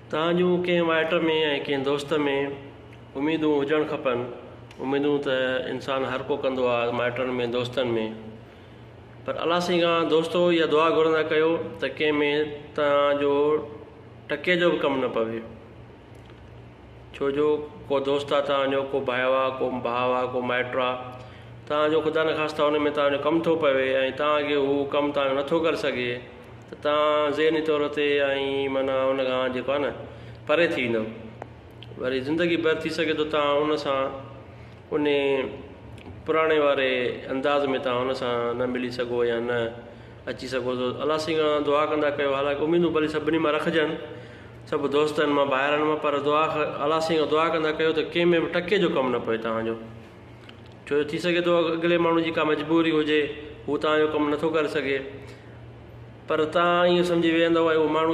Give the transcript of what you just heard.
توهان جون ڪنهن مائٽ ۾ ۽ ڪنهن دوست ۾ اميدون هجڻ کپن. اميدون ته انسان هر ڪو ڪندو آهي مائٽن ۾ دوستن ۾ پر الله سائين کان دوستو اها دعا گهرندا ڪيو ته ڪنهن ۾ توهان جو ٽڪي جو به ڪم نه پوي. ڇو جو ڪو دوست آ توهان جو ڪو ڀائيو آ ڪو ڀاء آ ڪو مائٽ آ توهان جو خدا نخواسته ان ۾ توهان جو ڪم ٿو پوي ۽ توهان کي هو ڪم توهان جو نٿو ڪري سگهي ته توهان ذهني طور تي ۽ معنيٰ ان کان جيڪو آ نه پري ٿي ويندؤ وري زندگي ڀر ٿي سگهي ٿو توهان ان سان ان پراڻي واري انداز ۾ توهان ان سان نه ملي سگهو يا نه اچي سگهو ٿو الله سائين کان دعا ڪندا ڪيو حالانڪه اميدون ڀلي سڀني مان رکجن سڀ دوستن مان ڀائرن مان پر دعا الله سائين کان دعا ڪندا ڪيو ته ڪنهن ۾ به ٽڪي جو ڪم نه پوي توهان جو ڇو جو ٿي سگهي ٿو اڳلي ماڻهو جي ڪا مجبوري هجي هو توهان جو ڪم نٿو ڪري سگهي پر توهان ائين سمجهي ويهندو ۽ اهو ماڻهو.